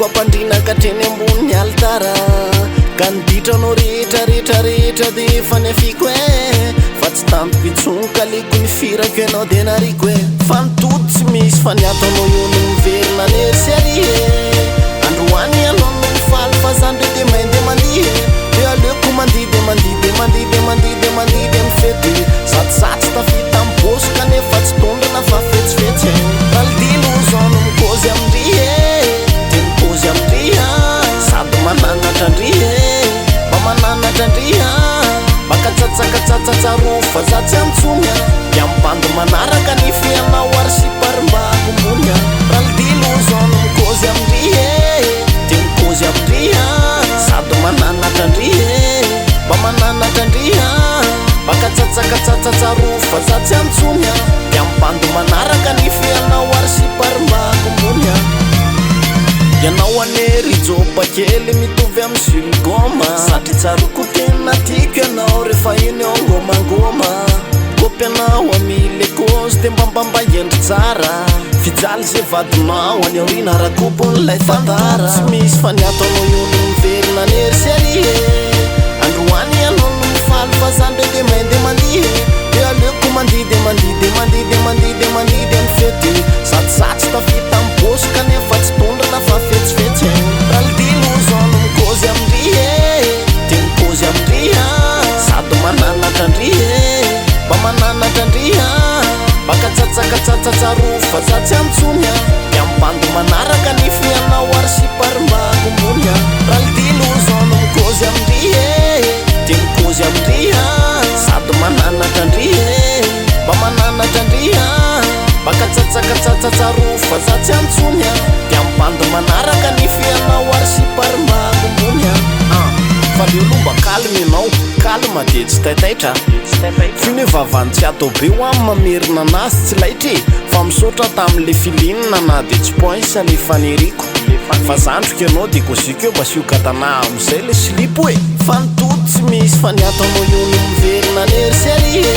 Atoriko ampandriana ka hatreny ambony alitara. Ka ny ditranao rehetra rehetra rehetra dia efa niafiako eh. Fa tsy tantiko intsony ka aleoko nifirako ianao dia nariako eh. Fa ny tody tsy misy fa ny ataonao io no miverina any ery sy ary eh. Androany ianao no mifaly fa za ndray dia mandeha mandihy eh. Dia aleoko mandihy dia mandihy dia mandihy dia mandihy dia mandihy dia mifety. Sady za tsy tafita amin'ny paosy kanefa tsy tondrana fa fetsifetsy eh. Ralidilo zao no mikôzy amin-dry eh. Dia mikôzy amin-dry ah. Sady mananatra an-dry eh. Mba mananatra an-dry ah. Maka tsatsaka tsarovy fa za tsy antsony ah. Dia amin'ny bandy manaraka ny feanao ary sipa ary mba akombony ah. Ralidilo zao no mikôzy amin-dry eh. Dia mikôzy amin-dry ah. Sady mananatra an-dry eh. Mba mananatra an-dry ah. Maka tsatsaka tsarovy fa za tsy antsony ah. Dia amin'ny bandy manaraka ny feanao ary sipa ary mba akombony ah. Ianao anie ry joba kely mitovy amin'ny silgoma. Satria tsaroako tena tiako ianao rehefa eny ao ngomangoma. Kopy anao amile kozy dia mbambamba endry tsara. Fijaly zay vadinao any aoriana rakobon'ilay tantara. Tsy misy fa ny ataonao io no miverina any ery sy ary eh. Androany ianao no mifaly fa za ndray dia mandeha mandihy eh. Dia aleoko mandihy dia mandihy dia mandihy dia mandihy dia mandihy dia mifety. Sady za tsy tafita amin'ny paosy kanefa tsy tondrana fa fetsifetsy eh. Ralidilo zao no mikôzy amin-dry eh. Dia mikôzy amin-dry ah. Sady mananatra an-dry eh. Mba mananatra an-dry ah. Maka tsatsaka tsarovy fa za tsy antsony ah. Dia amin'ny bandy manaraka ny feanao ary sipa ary mba akombony ah. Ralidilo zao no mikôzy amin-dry eh. Dia mikôzy amin-dry ah. Sady mananatra an-dry eh. Mba mananatra an-dry ah. Maka tsatsaka tsarovy fa za tsy antsony ah. Dia amin'ny bandy manaraka ny feanao ary sipa ary mba akombony ah. Ah. Fa leo aloha mba calme ianao, calme dia tsy taitaitra. F'iny hoe vavany tsy atao be ho amin'ny mamerina anazy tsy laitra e. Fa misaotra tamin'le filinina na dia tsy poince le faniriako. Fa zandriko ianao dia koziko eo mba siogadana amin'izay le silipo e. Fa ny tody tsy misy fa ny ataonao io no miverina any ery sy ary e.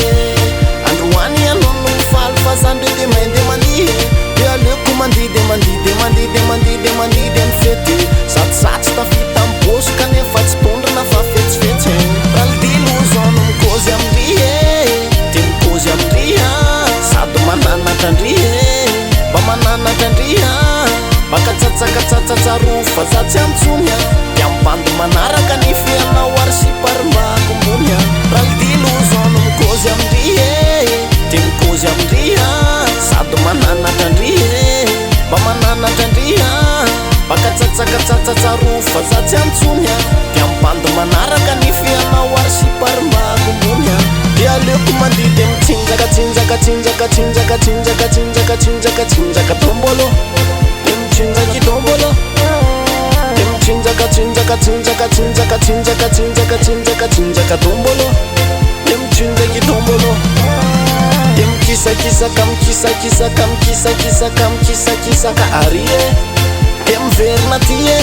Androany ianao no mifaly fa za ndray dia mandeha mandihy e. Dia aleoko mandihy dia mandihy dia mandihy dia mandihy dia mandihy dia mifety. Sady za tsy tafita amin'ny paosy kanefa tsy tondrana fa fetsifetsy e. Ralidilo zao no mikôzy amin-dry e. Dia mikôzy amin-dry ah. Sady mananatra an-dry e. Mba mananatra an-dry ah. Maka tsatsaka tsarovy fa za tsy antsony ah. Dia amin'ny bandy manaraka ny feanao ary sipa ary mba akombony ah. Ralidilo zao no mikôzy amin-dry eh. Dia mikôzy amin-dry ah. Sady mananatra an-dry eh. Mba mananatra an-dry ah. Maka tsatsaka tsarovy fa za tsy antsony ah. Dia amin'ny bandy manaraka ny feanao ary sipa ary mba akombony ah. Dia aleoko mandihy dia mitsinjaka tsinjaka tsinjaka tsinjaka tsinjaka tsinjaka tsinjaka tsinjaka tombolo. Dia mitsinjaka tombolo. Dia mitsinjaka tsinjaka tsinjaka tsinjaka tsinjaka tsinjaka tsinjaka tsinjaka tombolo. Dia mitsinjaka tombolo. Dia mikisakisaka mikisakisaka mikisakisaka mikisakisaka ary e. Dia miverina aty e.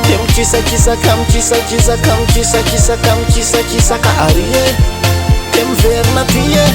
Dia mikisakisaka mikisakisaka mikisakisaka mikisakisaka ary e. Dia miverina aty e.